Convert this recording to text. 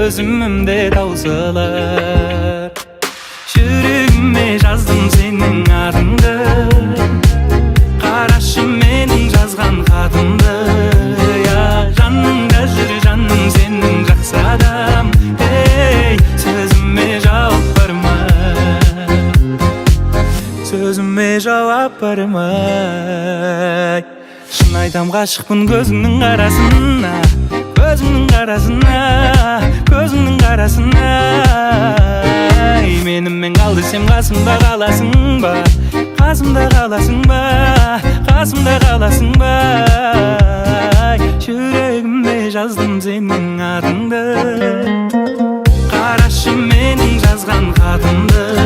Төзімім де таусылар. Жүрегіме жаздым сенің атыңды, қарашы менің жазған хатымды. Я, жаныңда жүр жаным сенің жақсы адам. Ей, сөзіме жауап бар ма? Сөзіме жауап бар ма? Шын айтам, ғашықпын көзіңнің қарасына, көзіңнің қарасына, көзіңнің қарасына. Ай, менімен қал десем, қасымда қаласың ба? Қасымда қаласың ба? Қасымда қаласың ба? Ай, жүрегіме жаздым сенің атыңды, қарашы менің жазған хатымды.